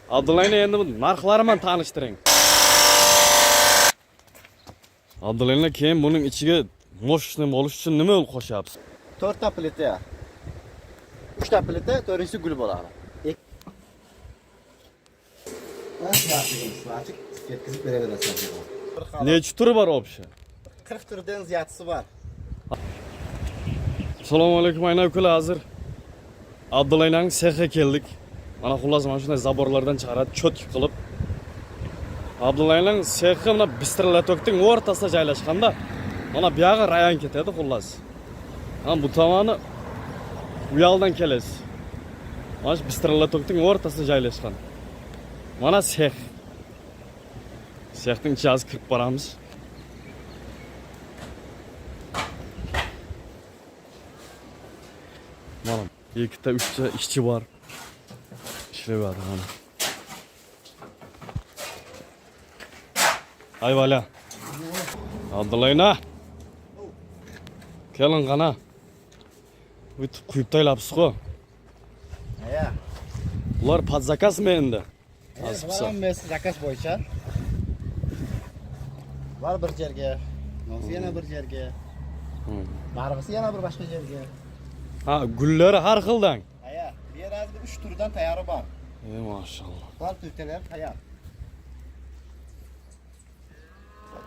Abdulla aka, endi bu narxlari bilan tanishtiring. Abdulla aka, keyin buning ichiga мощный bo'lish uchun nima yo'l qo'shyapsiz? To'rtta plita. Uchta plita, to'rtinchisi gul bo'ladi. Svarchik yetkazib beraverasiz. Necha turi bor вообще? 40 turdan ziyodasi bor. Assalomu alaykum ayna ukalar, hozir Abdulla akaning sexiga keldik. Mana xullas mana shunday забор lardan chiqaradi, чётко qilib. Abdulla akaning sexi mana Быстрый lotokning o'rtasida joylashganda, mana bu yog'i rayon ketadi xullas. Mana bu tomoni u yoqdan kelasiz. Mana shu Быстрый lotokning o'rtasida joylashgan. Mana sex. Sexning ichiga hozir kirib boramiz. Mana ikkita, uchta ishchi bor. Ishlayapti mana. Ay vala. Abdulla aka. Keling qana. O'tib quyib taylabsiz-ku. Ya. Bular под заказ mi endi? Hozir Bular hammasi заказ bo'yicha. Bular bir yerga, bunisi yana bir yerga. Narig'isi yana bir boshqa yerga. Ha, gullari har xildan. Aya, bu yer hozir 3 turdan tayori bor. Ey maşalloh. Bular plitalar tayyor.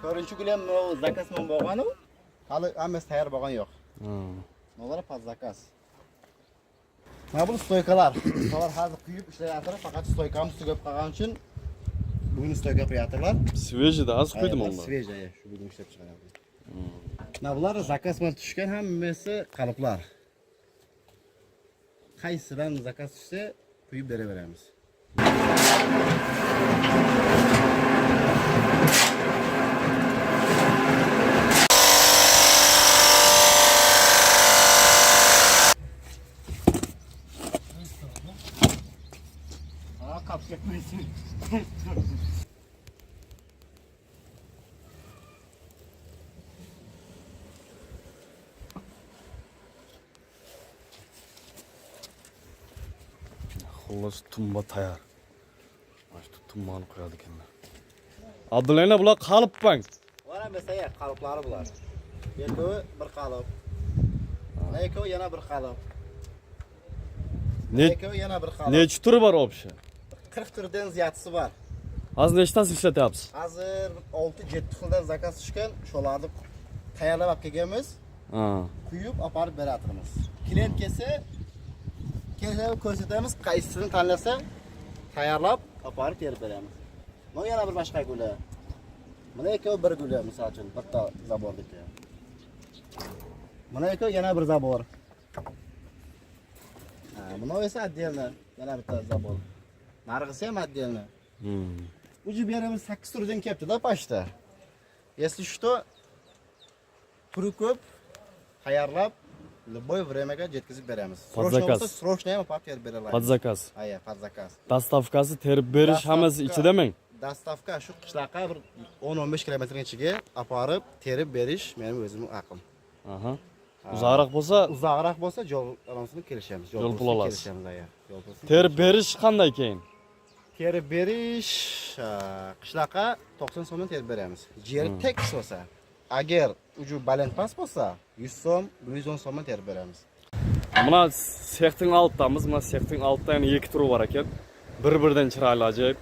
To'rtinchi gul ham заказ bilan bo'lgan u. Hali hammasi tayyor bo'lgan yo'q. Bular под заказ. Mana bu стойка lar. Bular hozir quyib ishlayaptilar, faqat стойка miz tugab qolgani uchun bugun стойка qo'yaptilar. Свежий da hozir quydim Bular onlar. Свежий, aya, shu bugun ishlab chiqaryapti. Mana bular заказ bilan tushgan hammasi qaliplar. Qaysidan заказ tushsa, quyib beraveramiz. Aa, kapı etmesin. Xullas tumba tayyor. Mana shu tumbani qo'yadi ekanlar. Abdulla aka, bular qalipbang. Bular hammasi aya, qaliplari bular. Ikkovi bir qalip. Mana ikkovi yana bir qalip. Ne Ikkovi yana bir qalip. necha turi bor вообще? 40 turdan ziyodasi bor. Hozir nechtasi ishlatyapsiz? Hozir 6-7 xildan заказ tushgan, shularni tayyorlab olib kelganmiz. Ha. Quyib olib beratimiz. Klient kelsa, kelsa ko'rsatamiz, qaysisini tanlasa tayyorlab olib terib beramiz. Mana yana bir boshqa guli. Mana ikkovi bir guli, misol uchun, bitta забор niki. Mana ikkovi yana bir забор. Ha, buni esa отдельно, yana bitta забор. Narig'isi ham отдельно. Ucu bir yerimiz 8 turdan kelibdi-da почта. Если что, turi ko'p, tayyorlab любой время ga yetkazib beramiz. Под Срочно заказ. bo'lsa, срочно ham olib terib bera olamiz. Под заказ. Aya, под заказ. Доставка si terib berish hammasi Доставка. ichidami? Доставка shu qishloqqa bir 10-15 kilometr ichiga olib borib terib berish mening o'zimning haqqim. Aha. Uzoqroq bo'lsa Uzoqroq bo'lsa, yo'l alonsini kelishamiz. Yo'l pul pulini olasiz. Kelishamiz, aya. Yo'l pulini terib berish qanday keyin? Terib berish qishloqqa 90 so'mdan terib beramiz. Yeri tekis bo'lsa, agar uju baland past bo'lsa, 100 so'm, 110 so'mdan terib beramiz. Mana sexning oldidamiz. Mana sexning oldida yana ikki turi bor ekan. Bir-biridan chiroyli ajoyib.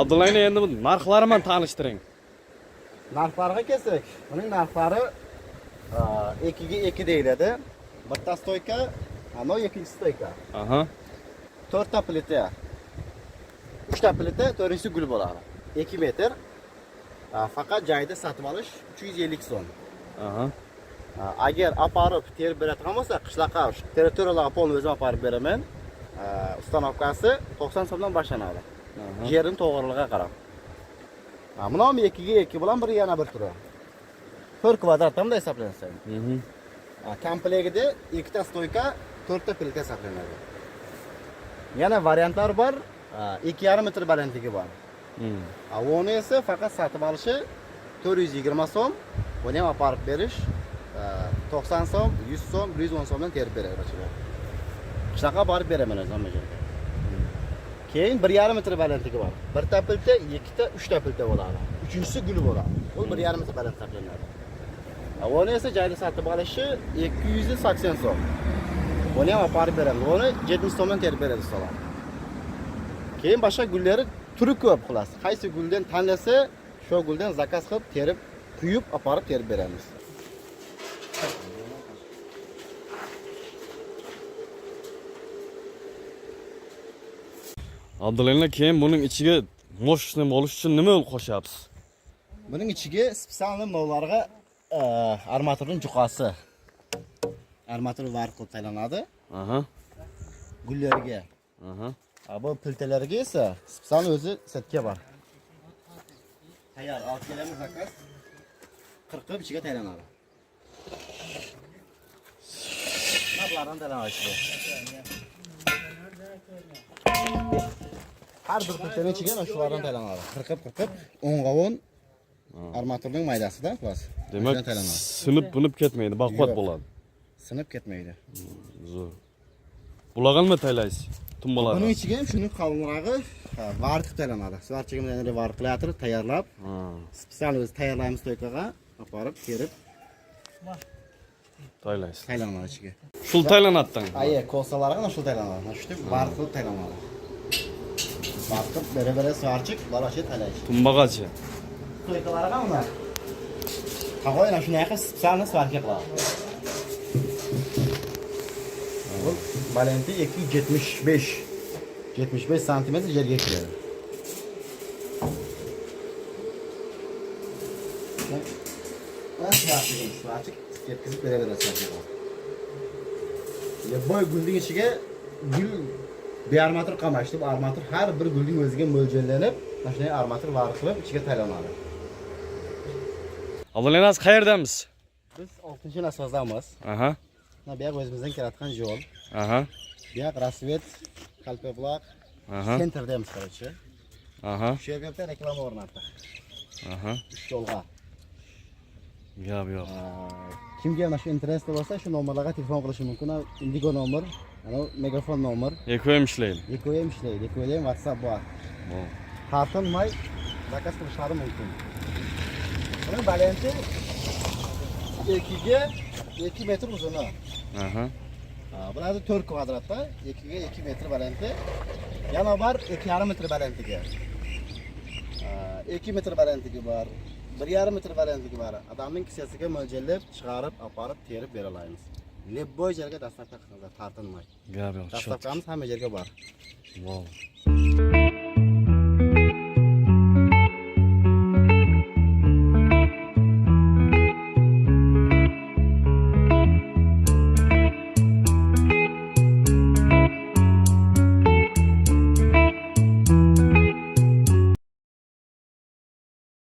Abdulla aka, endi bu narxlari bilan tanishtiring. Narxlarga kelsak, buning narxlari 2 ga 2 deyiladi. Bitta стойка, ana ikkinchi стойка. Aha. To'rtta plita. Uchta plita, to'rtinchisi gul bo'ladi. 2 metr. Faqat joyida sotib olish 350 so'm. Aha. Agar olib borib terib beradigan bo'lsa, qishloqqa shu territoriyalarga полный o'zim olib borib beraman. Установка si 90 so'mdan boshlanadi. Aha. Yerini to'g'riligiga qarab. Ha, buni ham 2 ga 2 bilan bir yana bir turi. 4 kvadratdan da hisoblansa. Ha, komplektida ikkita стойка, to'rtta plita hisoblanadi. Yana variantlar bor. 2,5 metr balandligi bor. Ha, uni esa faqat sotib olishi 420 so'm. Buni ham olib borib berish 90 so'm, 100 so'm, 110 so'mdan terib beradi. Shunaqa borib beraman o'zim hamma joyga. Keyin 1,5 metr balandligi bor. Birta pilta, ikkita, uchta pilta bo'ladi. Uchinchisi gul bo'ladi. Bu 1,5 metr baland hisoblanadi. Uni esa joyda sotib olishi 280 so'm. Buni ham olib borib beramiz. Uni 70 so'mdan terib beradi ustalar. Keyin boshqa gullari turi ko'p xullas. Qaysi guldan tanlasa, shu guldan заказ qilib terib, quyib olib borib terib beramiz. Abdulla keyin buning ichiga мощный bo'lish uchun nima yo'l qo'shyapsiz? Buning ichiga специально mollarga armaturning juqasi. Armatur var qilib taylanadi gullarga. Bu piltalarga esa специально o'zi setka bor. Tayyor, olib kelamiz заказ. Qirqib ichiga taylanadi. Mana bulardan taylanadi ichiga. Har bir piltani ichiga mana shulardan taylanadi. Qirqib-qirqib o'nga 10 armaturning maydasida xullas. Demak, Shundan taylanadi. sinib bunib ketmaydi, baquvvat Yo'q. bo'ladi. Sinib ketmaydi. Zo'r. Bularga nima taylaysiz? Tumbalarga. Buning ichiga ham shuni qalinrog'i var qilib taylanadi. Сварщик bilan var qilatirib tayyorlab, специально o'zi tayyorlaymiz стойка ga, olib borib terib Taylaysiz. taylanadi ichiga. Shul taylanadi. Aye, kosalarga mana shu taylanadi. Mana shu var qilib taylanadi. Var qilib bera-bera сварщик bor shu taylaydi. Tumbagachi. Стойка larga ular. Tag'oy ana shunday qilib специально сварка qiladi. Bu balandligi 275 75 santimetr yerga kiradi. Сварщик yetkazib beraveradi сварка qilib. Boy gulning ichiga gul bearmatur qamashdi. Bu armatur har bir gulning o'ziga mo'ljallanib, mana shunday armatur var qilib ichiga taylanadi. Abdulla hozir qayerdamiz? Biz 6-nasvozdamiz. Mana bu yoq o'zimizdan kelayotgan yo'l. Bu yoq Рассвет, Kalpabulaq, центр damiz, короче. Shu yerga bitta reklama o'rnatdik. Uch yo'lga. Gap yo'q. Kimga mana shu интерес bo'lsa, shu nomerlarga telefon qilishi mumkin. Indigo nomer, ana Megafon nomer. Ikkovi ham ishlaydi. Ikkovi ham ishlaydi. Ikkovida ham WhatsApp bor. Tortinmay заказ qilishlari mumkin. Buni balanti 2ga 2 metr uzuni. Bular 4 kvadratda 2ga 2 metr balanti. Yana bor 2,5 metr balandligi. 2 metr balandligi bor. 1,5 metr balandligi bor. Odamning kissasiga mo'ljallab chiqarib, olib borib terib bera olamiz. Любой yerga доставка qilamiz, tortinmay. Gap yo'q. Доставка miz hamma yerga bor. Wow.